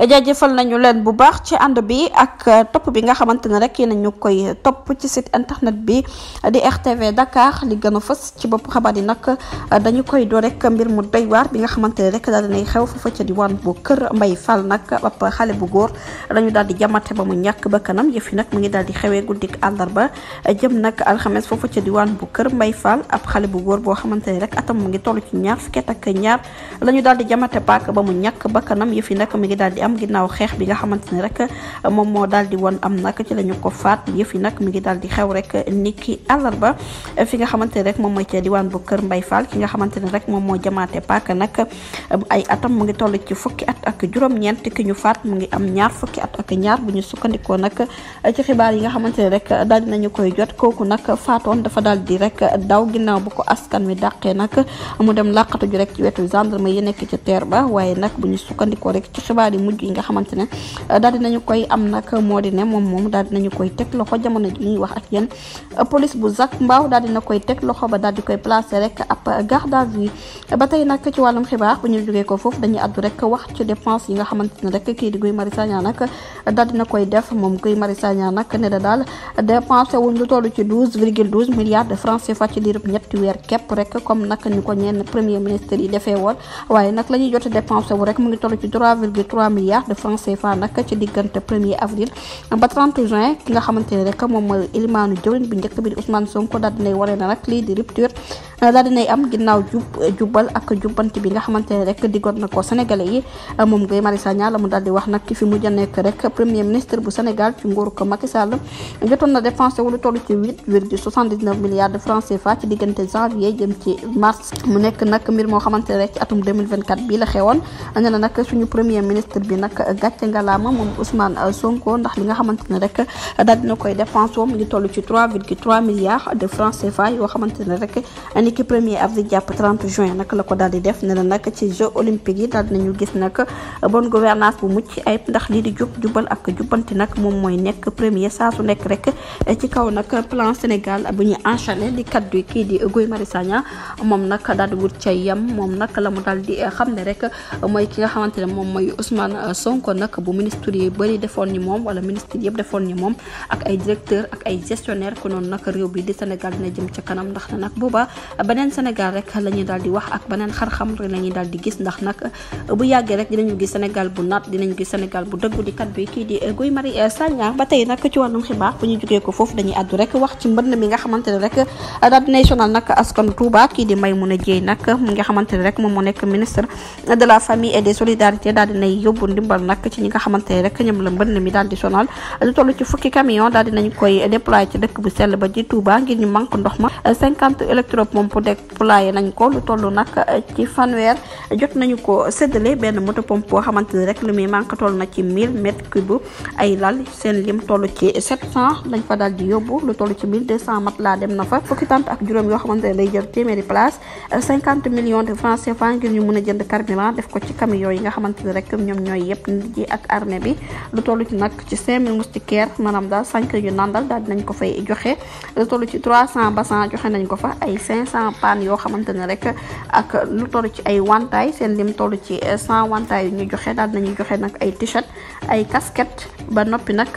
jaajëfal nañu leen bu baax ci ànd bi ak topp bi nga xamante ne rek yéen ñu koy topp ci site internet bi di RTV Dakar. li gën a fës ci bopp xabaar yi nag dañu koy doo rek mbir mu doy waar bi nga xamante ne rek daal dinay xew foofa ca diwaan bu Kër Mbay Fall nag ab xale bu góor dañu daal di jamate ba mu ñàkk ba kanam yëf yi nag mu ngi daal di xewee guddik àllarba jëm nag alxames foofa ca diwaan bu Kër Mbay Fall ab xale bu góor boo xamante ne rek atam mu ngi toll ci ñaar fukki at ak ñaar la ñu daal di jamate paak ba mu ñàkk ba kanam yëf yi nag mu ngi daal di am ginnaaw xeex bi nga xamante ne rek moom moo daal di woon am nag ci la ñu ko faat yëf yi nag mi ngi daal di xew rek niki àllarba fi nga xamante ne rek moom mooy ca diwaan bu Kër Mbay Fall ki nga xamante ne rek moom moo jamaate paaka nag ay atam mu ngi toll ci fukki at ak juróom-ñeent ki ñu faat mu ngi am ñaar fukki at ak ñaar bu ñu sukkandikoo nag ci xibaar yi nga xamante ne rek daal dinañu koy jot kooku nag faatoon dafa daal di rek daw ginnaaw bu ko askan wi dàqee nag mu dem làqatu ju rek ci wetu gendarme yi nekk ci teer ba waaye nag bu ñu sukkandikoo rek ci xibaar yi mujj yi nga xamante ne daal dinañu koy am nag moo di ne moom daal dinañu koy teg loxo jamono ji ñuy wax ak yéen police bu Zac Mbao daal dina koy teg loxo ba daal di koy placé rek ab garde à vue ba tey nag ci wàllum xibaar bu ñu jógee ko foofu dañuy addu rek wax ci dépense yi nga xamante ne rek kii di Guy Marius Sagna nag daal dina koy def moom Guy Marius Sagna nag ne da daal dépensé wuñ lu toll ci 12,12 milliards de francs CFA ci diirub ñetti weer képp rek comme nag ñu ko ñenn premier ministre yi defee woon waaye nag la ñuy jote dépensé wu rek mu ngi toll ci 3,3 milliards de francs CFA nag ci diggante 1er avril ba 30 juin ki nga xamante ne rek moom mooy ilimaanu jëwriñ bi njëkk bi di Ousmane Sonko daal dinay waree na nag lii di rupture daal dinay am ginnaaw jubal ak jubbanti bi nga xamante ne rek diggoon na ko sénégalais yi moom Guy Marius Sagna la mu daal di wax nag ki fi mujj a nekk rek premier ministre bu Sénégal ci nguuru ko Macky Sall jotoon na dépensé wu lu toll ci 8,79 milliards de francs CFA ci diggante janvier jëm ci mars mu nekk nag mbir moo xamante ne rek ci atum 2024 bii la xewoon nee na nag suñu premier ministre bi nag gàcce ngalaama moom Ousmane Sonko ndax li nga xamante ne rek daal dina koy dépensé mu ngi toll ci 3,3 milliards de francs CFA yoo xamante ne rek ni ki 1er avril jàpp 30 juin nag la ko daal di def ne la nag ci jeux olympiques yi daal dinañu gis nag bonne gouvernance bu mucc ayib ndax lii di jubal ak jubbanti nag moom mooy nekk premier saa su nekk rek ci kaw nag plan Sénégal bu ñu enchaîné di kaddu kii di Guy Marius Sagna moom nag daal di wut ca yam moom nag la mu daal di xam ne rek mooy ki nga xamante ne moom mooy Ousmane Sonko nag bu ministre yi bëri defoon ni moom wala ministre yëpp defoon ni moom ak ay directeur ak ay gestionnaire ko noonu nag réew bi di Sénégal dina jëm ca kanam ndax nag booba beneen Sénégal rek la ñuy daal di wax ak beneen xar-xam rek la ñuy daal di gis ndax nag bu yàggee rek dinañu gis Sénégal bu naat dinañu gis Sénégal bu dëggu di kaddu kii di Guy Marius Sagna ba tey nag ci wàllum xibaar bu ñu jógee ko foofu dañuy àddu rek wax ci mbënn mi nga xamante ne rek daal dinay sonal nag askanu Touba kii di Maymouna Dièye nag mu nga xamante ne rek moom moo nekk ministre de la famille et des solidarités daal dinay yóbbu ndimbal nag ci ñi nga xamante ne rek ñoom la mbënn mi daal di sonal lu toll ci fukki camion daal dinañ koy déployer ci dëkk bu sell ba di Touba ngir ñu manque ndox ma 50 électropompe déployer nañ ko lu toll nag ci fanweer jot nañu ko séddale benn moto pompe boo xamante ne rek lu muy manque toll na ci 1000 mètres cubes ay lal seen lim toll ci 700 lañ fa daal di yóbbu lu toll ci 1200 matelas dem na fa fukki tant ak juróom yoo xamante ne day jël téeméeri place 50 millions de francs CFA ngir ñu mën a jënd carburant def ko ci camion yi nga xamante ne rek ñoom ñooy yëpp nit ji ak armée bi lu toll ci nag ci 5000 moustiquaires maanaam daal 5 yu nandal daal dinañ ko fay joxe lu toll ci 300 bassin joxe nañ ko fa ay 500 pannes yoo xamante ne rek ak lu toll ci ay wantaay seen lim toll ci 100 wantaay yu ñu joxe daal dinañuy joxe nag ay t-shirt ay casquette ba noppi nag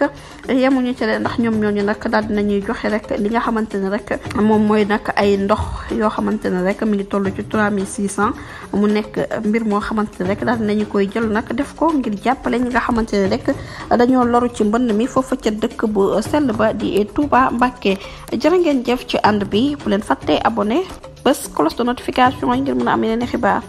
yemuñu ci ndax ñoom ñooñu nag daal dinañuy joxe rek li nga xamante ne rek moom mooy nag ay ndox yoo xamante ne rek mi ngi toll ci 3600 mu nekk mbir moo xamante ne rek daal dinañu koy jël nag def ko ngir jàppale ñi nga xamante ne rek dañoo loru ci mbënn mi foofu ca dëkk bu sell ba di Touba Mbacké jërë ngeen jëf ci ànd bi bu leen fàttee abonné bés cloche de notification yi ngir mën a am yeneen xibaar